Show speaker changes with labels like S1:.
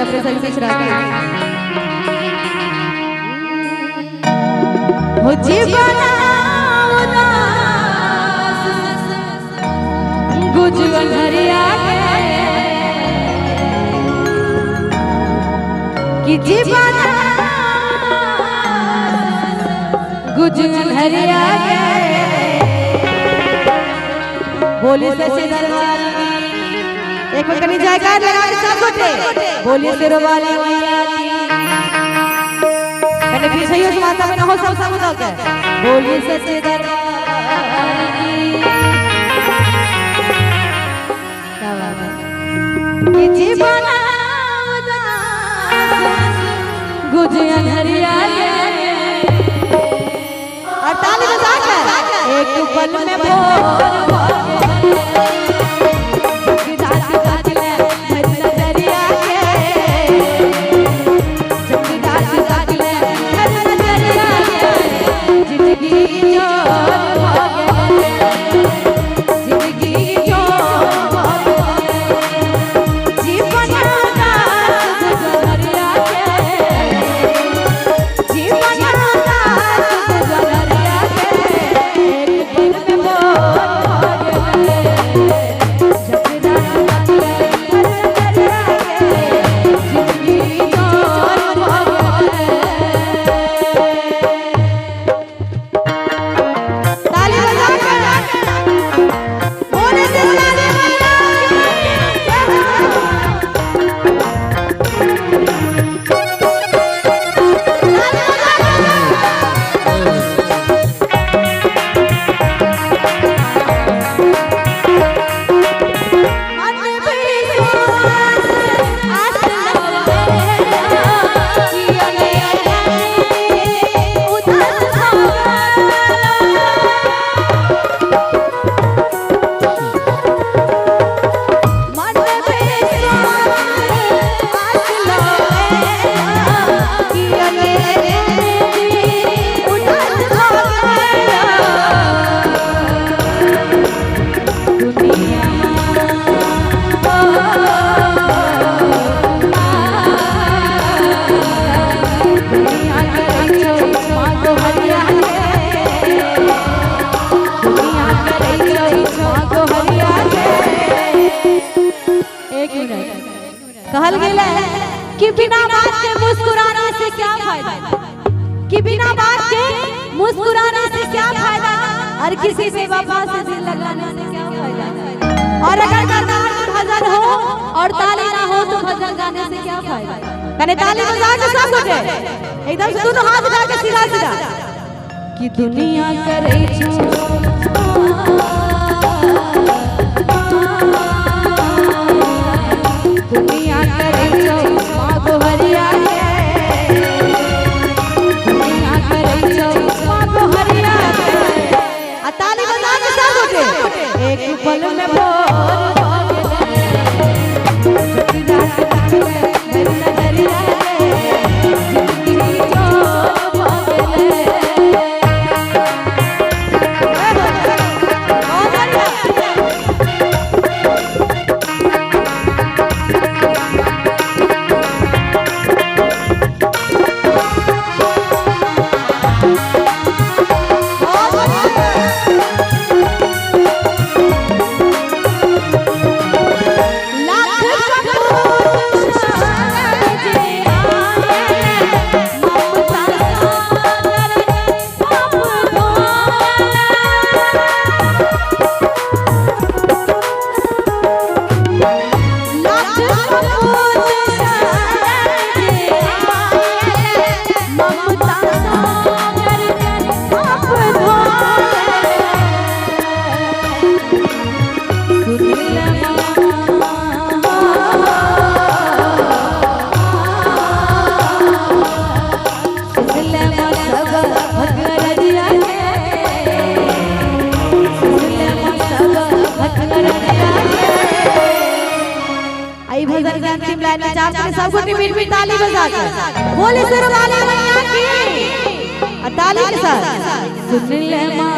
S1: अपने सभी मिश्रा के हो जीवन उदास गुजवन हरिया के कि जीवन गुजवन हरिया के बोली सच्चे दरबार की। एक बार कनी जयकार लगा के सब गोटे बोली सिरवाली मैया की। कनी पीछे ही माता में न हो सब सब लोग के बोली सच्चे दरबार की। क्या बात है कि जीवन उदास गुजन हरिया के और ताली बजा कर एक पल में भोर कहल गेल है कि बिना बात के मुस्कुराने से क्या फायदा, कि बिना बात के मुस्कुराने से क्या फायदा, और किसी से वफा से दिल लगाने से क्या फायदा, और अगर दरबार में भजन हो और ताली ना हो तो भजन गाने से क्या फायदा। कने ताली बजा के सब गोटे एकदम से दोनों हाथ उठा के सीधा सीधा कि दुनिया करे छो दुनिया करे छो माँ गोहरिया के, दुनिया करे छो माँ गोहरिया के। आ ताली बजा के सब गोटे एक पल में भोर हो गेलै नजरिया के जिंदगी जोर हो गेलै। सब गोटे मिल मिल ताली बजा के बोले सिरवाली मैया की ताली के साथ सुन ले मां।